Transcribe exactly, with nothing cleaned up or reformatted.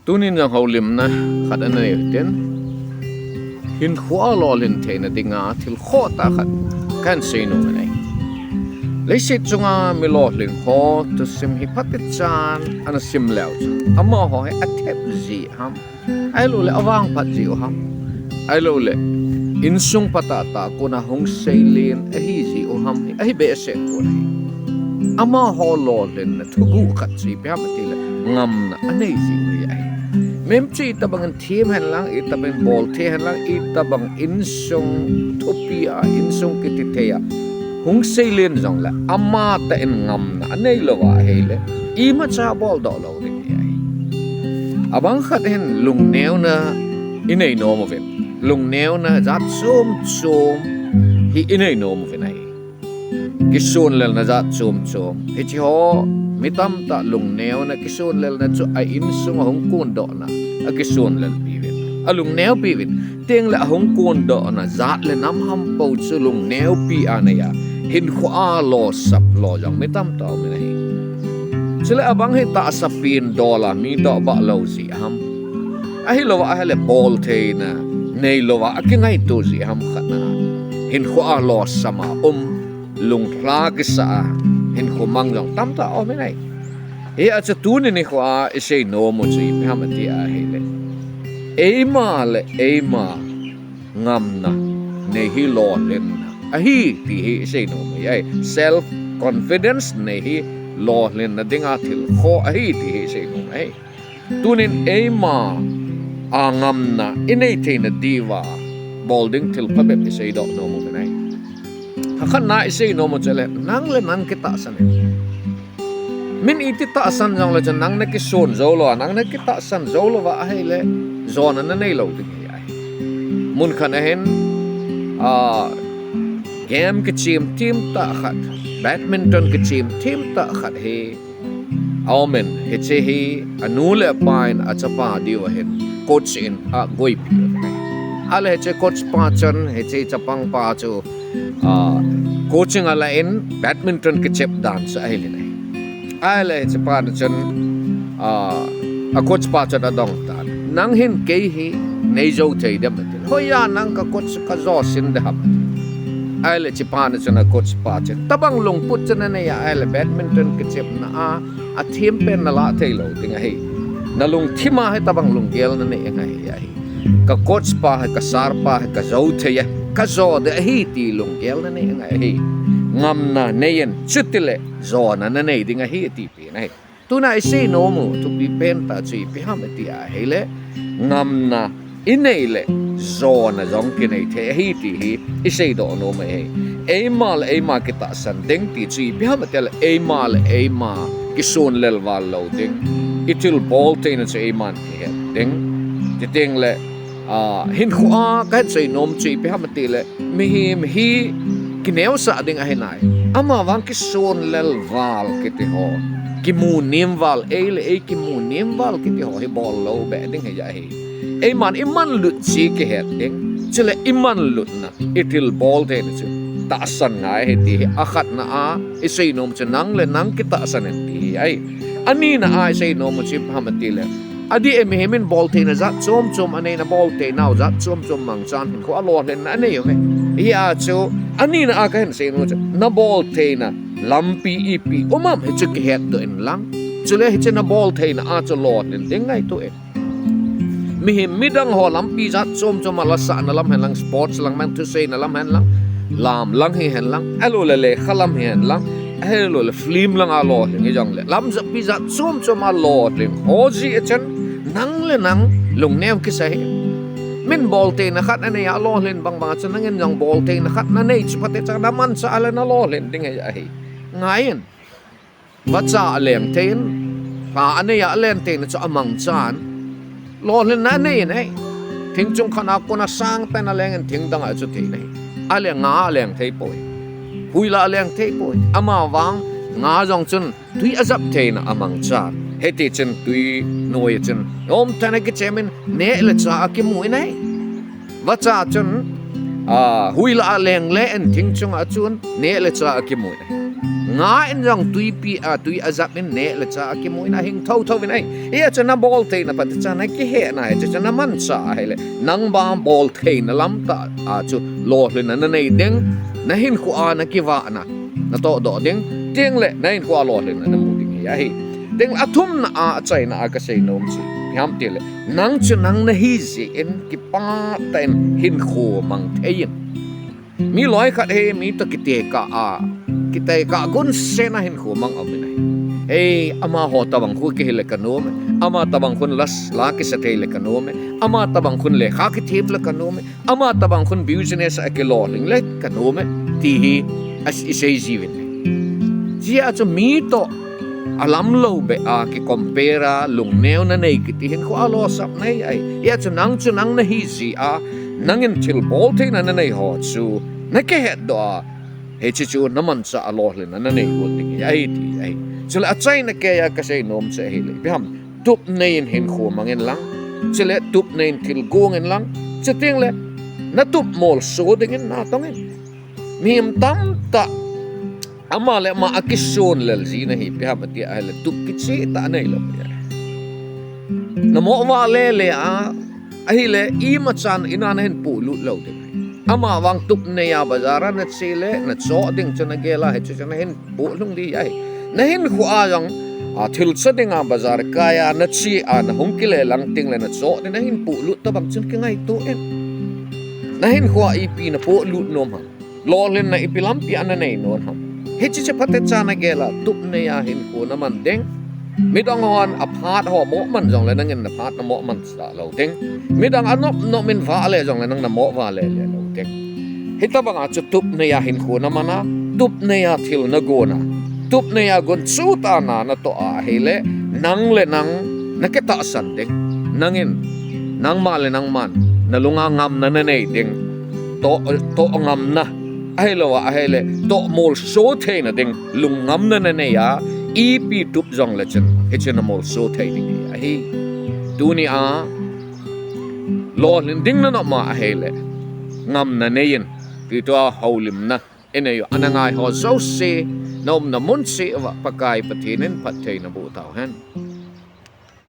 Tunin jong houlimna khat ana nei u hitin, hinkhoa lolhin theina dinga thil khoh tah khat kahin seinom ahi. Leiset chunga mi lolhing ho thusim hi phatecha'n ana sim leu chun, amaho hi athep ji ham, ahilouleh avangphat ji u ham, ahilouleh insung phatah tah a kona hung seilen ahi ji u ham hi ahi behseh pon ahi. Amaho lolhinna thuguh khat chu ipi ham itile, ngamna anei ji u hi ahi. Mihem chu itobangin them henlang, itobangin bolthei henlang, itobang insung thupi a, insung kitithei a hung seilen jongle, amatah in ngamna anei louva ahile, imacha boldoh lou ding hi ahi. Abang khat hin lungneona inei nom uvin, lungneona jat chom chom hi inei nom uvin ahi. Kisonlelna jat chom chom, hiche ho, mi tamtah lungneona kisonlelna chu a insunga hung kondohna a kisonlelpi uvin, alungneopi uvin. Tengle ahung kondohna jat le nam hampou chu lungneopi a nei a, hinkhoa losap lo jong mi tamtah umin ahi. Chule abang hi tahsa pen dol a mi dohbah lou jeh ham, ahilouva ahile boltheina neilouva akingaito jeh ham khatna, hinkhoa losam a um, lunglha kisa a hinkho mang jong tamtah umin ahi. Hia chu tuni nikhoa iseinom u chu ipi ham ati ahile, eima le eima ngamna nei hi lolhinna ahi ti hi iseinom u ahi. Self confidence nei hi lolhinna dinga thil khoh ahi ti hi iseinom u ahi. Tunin eima a ngamna inei theina diuva bol ding thil phabep iseidoh nom uvin ahi. Khatna iseinom u chule, nang le nang kitahsan in. Min iti tahsan jongle chun nang nakison jou louva, nang nakitahsan jou louva ahile, jona nanei lou ding hi ahi. Mun khat ahin, game kichem them tah khat, badminton kichem them tah khat hi aumin, hiche hi anu le apa in achapa diuva hin coach in agoipi uve. Ahile hiche coach pa chun hiche chapang pa chu coaching ala in badminton kichep dan chu ahil in ahi. Ahile hiche pa chun a coach pa chun adong tan, nang hin kei hi neijou thei dem atin. Hoiya nang ka coach kajo sin dem ham? Ahile hiche pa chun a coach pa chun, tobang lungput chu nanei a ahile badminton kichepna a athem pen nalah thei lou ding ahi. Nalungthim a hitobang lunggel nanei ngai ahi. Ka coach pa hi, ka sir pa hi kajou thei a, kajo ding ahi ti lunggel nanei ngai ahi. Ngamna nei in, chutile jona nanei ding ahi atipeh in ahi. Tuna iseinom u thupi pentah chu ipi ham ati ahile, ngamna inei le jona jong kinei thei ahi ti hi iseidoh nom u ahi. Eima le eima kitahsan ding ti chu ipi ham atile, eima le eima kisonlel val lou ding, ithilbol theina chu eiman kihet ding. Chutengle hinkhoa kahin seinom chu ipi ham atile, mihem hi kineosah ding ahi nai. Amavang kisonlel val kiti ho, kimu nem val, ei le ei kimu nem val kiti ho hi bol lou beh ding hi ahi. Eiman imanlut chu kihet ding, chule imanlutna, ithilbol theina chu tahsan ngai ahi ti hi akhatna a iseinom chu nang le nang kitahsan in ti hi ahi. Anina a iseinom u chu ipi ham atile, adeh e, mihem in boltheina jat chom chom anei, naboltheinau jat chom chom mangchan hinkhoa lolhinna anei uve. Hia chu anina a kahin seinom u chu naboltheina lampi ipi um am hichu kihetdoh inlang, chule hiche naboltheina a chu lolhin ding ngaito in. Mihem midang ho lampi jat chom chom a, lasahna lam henlang, sports lang, man thuseina lam henlang, lam lang hihenlang, ahiloule lekha lam hihenlang, ahiloule film langa lolhing hijongle, lamjappi jat chom chom a lolhing ho jeh a chun nang le nang lungneo kisa hih in. Min boltheina khat anei a alolhin bang bang a chun nangin jong boltheina khat nanei chu phatecha namanchah a le nalolhin ding hi ahi. Ngaiyin. Vacha aleng thei in, lha anei a alen theina chu amangchan, lolhinna anei in ahi. Thing chung khat a kona sangtah in aleng in thing dang a chu thei in ahi. Ahile nga aleng thei poi. Huila aleng thei poi. Amavang nga jong chun twi ajap theina amangchan, hitichun twi noi a chun nomtah in akichem in neh le chah akimu in ahi. Vacha chun huila aleng le in thing chunga chun neh le chah akimu in ahi. Nga in jong tuipi a, tui ajap in neh le chah a kimu in ahing thotho in ahi. Hia chu nabol theina phat cha nakihehna hi, chu chu namanchah ahile, nangma bol theina lamtah a chu lolhinna nanei ding, nahinkhoa nakivahna natohdoh ding, tengle nahinkhoa lolhinna namu ding hi ahi. Tengle athumna a, achaina a kasei nom chu ipi ham tile, nang chu nang nahi jeh in kipah tah in hinkho mang thei in. Mi loikhat hi mi toh kitekah a, kitekah gunsen a hinkho mang aum in ahi. Ei, amaho tobang khu kihil le kanom e, ama tobang khun la kisa thei le kanom e, ama tobang khun lekha kithem le kanom e, ama tobang khun business a kilolhing le kanom e, ti hi isei jiuvin ahi. Hia chu mi toh alamlou beh a kicompare a lungneo nanei kiti hinkhoa losapna ahi. Hia chu nang chu nang nahi jeh a, nangin thilbol theina nanei ho chu nakihetdoh a, hiche chu namanchah a lolhinna nanei got ding hi ahi ti ahi. Chule achaina keiya kasei nom chu ahile, ipi ham, tup nei in hinkho mang in lang, chule tup nei in thil gong in lang, chutengle natup molso dingin natong in. Mihem tamtah ama le ama akison lel jina hi ipi ham ati ahile, tup kichehtah aneilou hi. Namoh vale le a, ahile imachan in a nahin pohlut lou ding ahi. Amavang tup neiya bazar a nache le nachoh ding chu nagel a, hichu chu nahin pohlhung ding ahi. Nahinkhoa jong, a, thil cha dinga bazar kai a nache a nahung kile lang tengle nachoh ding nahin pohlut tobang chun kingaito in. Nahinkhoa ipi napohlut nom ham? Lolhinna ipi lampi a nanei nom ham? Hiche chu phatecha nagel a, tup neiya hinkho naman ding. Midang hon aphat ho moh man jongle nangin naphat namoh man lou ding. Midang anop nop in vale jongle nang namoh vale le lou ding. Hitobanga chu tup neiya hinkho naman a, tup neiya thil nagon a, tup neiya gunchu tah a na natoh a ahile, nang le nang nakitahsan ding. Nangin, nangma le nangman nalunga ngamna nanei ding. Toh, toh ngamna, ahilouva ahile toh molso theina ding lungngamna nanei a, ipi tup jongle chun hiche namolso thei ding hi ahi. Tunia lolhin ding nanop ma ahile, ngamna nei in, ti tua houlimna inei u ana ngaiho jouse, naumna mun cheh uva Pakai Pathen in phatthei naboh tauhen.